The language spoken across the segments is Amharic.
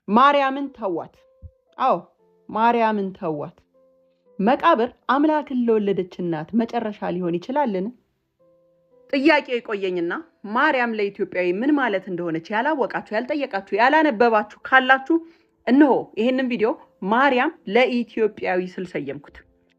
ማርያምን ተዋት። አዎ፣ ማርያምን ተዋት። መቃብር አምላክን ለወለደች እናት መጨረሻ ሊሆን ይችላልን? ጥያቄው ይቆየኝና ማርያም ለኢትዮጵያዊ ምን ማለት እንደሆነች ያላወቃችሁ፣ ያልጠየቃችሁ፣ ያላነበባችሁ ካላችሁ እነሆ ይሄንን ቪዲዮ ማርያም ለኢትዮጵያዊ ስል ሰየምኩት።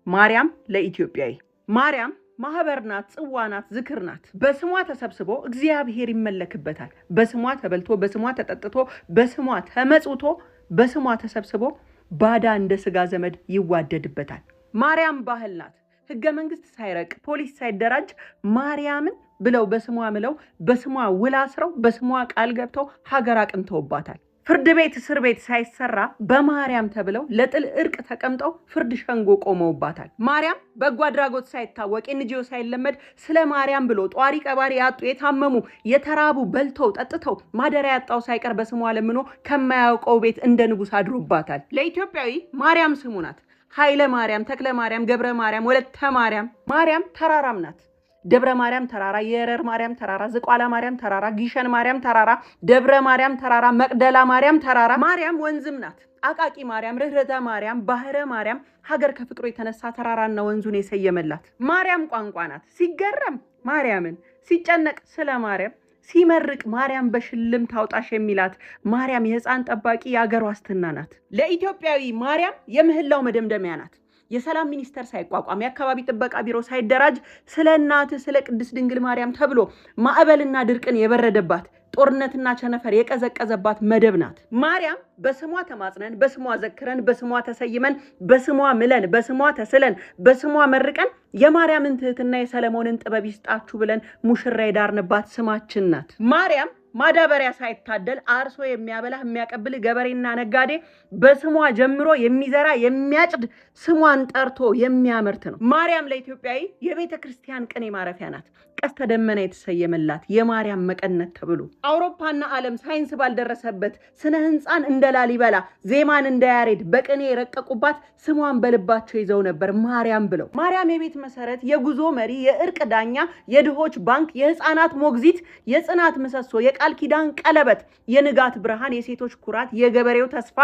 ማርያም ለኢትዮጵያዊ። ማርያም ማህበር ናት፣ ጽዋ ናት፣ ዝክር ናት። በስሟ ተሰብስቦ እግዚአብሔር ይመለክበታል። በስሟ ተበልቶ፣ በስሟ ተጠጥቶ፣ በስሟ ተመጽውቶ፣ በስሟ ተሰብስቦ ባዳ እንደ ስጋ ዘመድ ይዋደድበታል። ማርያም ባህል ናት። ህገ መንግስት ሳይረቅ፣ ፖሊስ ሳይደራጅ ማርያምን ብለው በስሟ ምለው፣ በስሟ ውል አስረው፣ በስሟ ቃል ገብተው ሀገር አቅንተውባታል። ፍርድ ቤት እስር ቤት ሳይሰራ በማርያም ተብለው ለጥል እርቅ ተቀምጠው ፍርድ ሸንጎ ቆመውባታል። ማርያም በጎ አድራጎት ሳይታወቅ፣ NGO ሳይለመድ ስለ ማርያም ብሎ ጧሪ ቀባሪ ያጡ፣ የታመሙ፣ የተራቡ በልተው ጠጥተው ማደሪያ ያጣው ሳይቀር በስሟ ለምኖ ከማያውቀው ቤት እንደ ንጉሥ አድሮባታል። ለኢትዮጵያዊ ማርያም ስሙ ናት። ኃይለ ማርያም፣ ተክለ ማርያም፣ ገብረ ማርያም፣ ወለተ ማርያም። ማርያም ተራራም ናት። ደብረ ማርያም ተራራ፣ የረር ማርያም ተራራ፣ ዝቋላ ማርያም ተራራ፣ ጊሸን ማርያም ተራራ፣ ደብረ ማርያም ተራራ፣ መቅደላ ማርያም ተራራ። ማርያም ወንዝም ናት። አቃቂ ማርያም፣ ርኅረተ ማርያም፣ ባህረ ማርያም፣ ሀገር ከፍቅሩ የተነሳ ተራራና ወንዙን የሰየመላት። ማርያም ቋንቋ ናት። ሲገረም ማርያምን፣ ሲጨነቅ ስለ ማርያም፣ ሲመርቅ ማርያም በሽልም ታውጣሽ የሚላት ማርያም የሕፃን ጠባቂ፣ የአገር ዋስትና ናት። ለኢትዮጵያዊ ማርያም የምህላው መደምደሚያ ናት። የሰላም ሚኒስቴር ሳይቋቋም፣ የአካባቢ ጥበቃ ቢሮ ሳይደራጅ ስለ እናት ስለ ቅድስት ድንግል ማርያም ተብሎ ማዕበልና ድርቅን የበረደባት፣ ጦርነትና ቸነፈር የቀዘቀዘባት መደብ ናት። ማርያም በስሟ ተማጽነን፣ በስሟ ዘክረን፣ በስሟ ተሰይመን፣ በስሟ ምለን፣ በስሟ ተስለን፣ በስሟ መርቀን የማርያምን ትህትና የሰለሞንን ጥበብ ይስጣችሁ ብለን ሙሽራ የዳርንባት ስማችን ናት። ማርያም ማዳበሪያ ሳይታደል አርሶ የሚያበላ፣ የሚያቀብል ገበሬና ነጋዴ በስሟ ጀምሮ የሚዘራ፣ የሚያጭድ፣ ስሟን ጠርቶ የሚያመርት ነው። ማርያም ለኢትዮጵያዊ የቤተ ክርስቲያን ቅኔ ማረፊያ ናት። ቀስተ ደመና የተሰየመላት የማርያም መቀነት ተብሎ አውሮፓና ዓለም ሳይንስ ባልደረሰበት ስነ ህንፃን እንደ ላሊበላ፣ ዜማን እንደ ያሬድ በቅኔ የረቀቁባት ስሟን በልባቸው ይዘው ነበር ማርያም ብለው። ማርያም የቤት መሰረት፣ የጉዞ መሪ፣ የእርቅ ዳኛ፣ የድሆች ባንክ፣ የህፃናት ሞግዚት፣ የጽናት ምሰሶ፣ የቃል ኪዳን ቀለበት፣ የንጋት ብርሃን፣ የሴቶች ኩራት፣ የገበሬው ተስፋ፣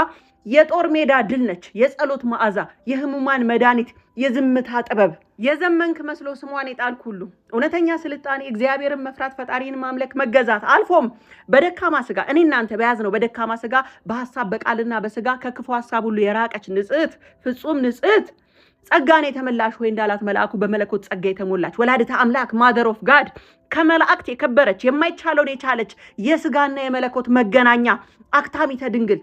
የጦር ሜዳ ድል ነች። የጸሎት መዓዛ፣ የህሙማን መድኃኒት፣ የዝምታ ጥበብ። የዘመንክ መስሎ ስሟን የጣልክ ሁሉ እውነተኛ ስልጣኔ እግዚአብሔርን መፍራት፣ ፈጣሪን ማምለክ፣ መገዛት፣ አልፎም በደካማ ስጋ እኔ እናንተ በያዝነው በደካማ ስጋ በሀሳብ በቃልና በስጋ ከክፉ ሀሳብ ሁሉ የራቀች ንጽሕት፣ ፍጹም ንጽሕት፣ ጸጋን የተመላሽ ሆይ እንዳላት መልአኩ በመለኮት ጸጋ የተሞላች ወላዲተ አምላክ፣ mother of God፣ ከመላእክት የከበረች፣ የማይቻለውን የቻለች፣ የስጋና የመለኮት መገናኛ አክታሚተ ድንግል።